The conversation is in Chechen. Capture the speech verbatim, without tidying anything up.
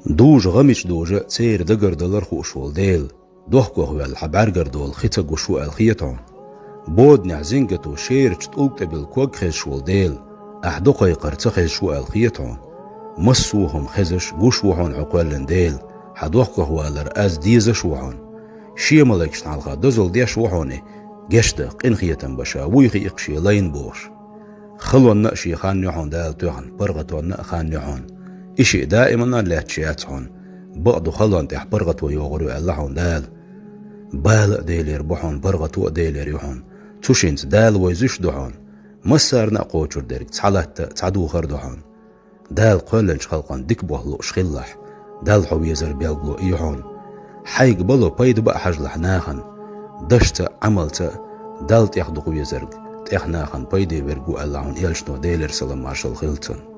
Дужа гӀамича дужа церан дагардалар хууш волу Дела, дохковаьлла хьан бӀаьргара долу хи ца гуш ву аьлла хета хьуна. Боданехь зингато шерачу тӀулга тӀе билла ког хезаш волу Дела, ахь дукхайкхар ца хезаш ву аьлла хета хьуна. Массо а хӀума хезаш, гуш ву хьуна хьо кхоьллина Дела, хьан дохковалар аз дезаш а ву хьуна. Шен малайкашна хьалха дозалла деш ву хьуна и, гечдаккха, къинхетам беш, вуй хиъна шен лайна бохуш. Халонна а шен хан ю хьуна Дала тоьхна, паргӀатонна а хан ю хьуна. И шиъ даиманна лаьтташ яц хьуна. Бакъду, халонна тӀехь паргӀато йогӀур ю аьлла хьуна Дала. Бала а Делера бу хьуна, паргӀато а Делера ю хьуна. Цу шинца Дала вай зуьйш ду хьуна. Массарна а кхочур дерг цхьа латта а, цхьа духар а ду хьуна. Дала кхоьллинчу халкъана дика болх лууш хилалахь, Далла хьо везар билгало а ю хьуна. Хьайга бало пайда баа хьажалахь нахана. Дашца а, Ӏамалца а Далла тӀехдукха везарг тӀех нахана пайде верг ву аьлла хьуна элчано, Делера салам-маршалла хилла цунна.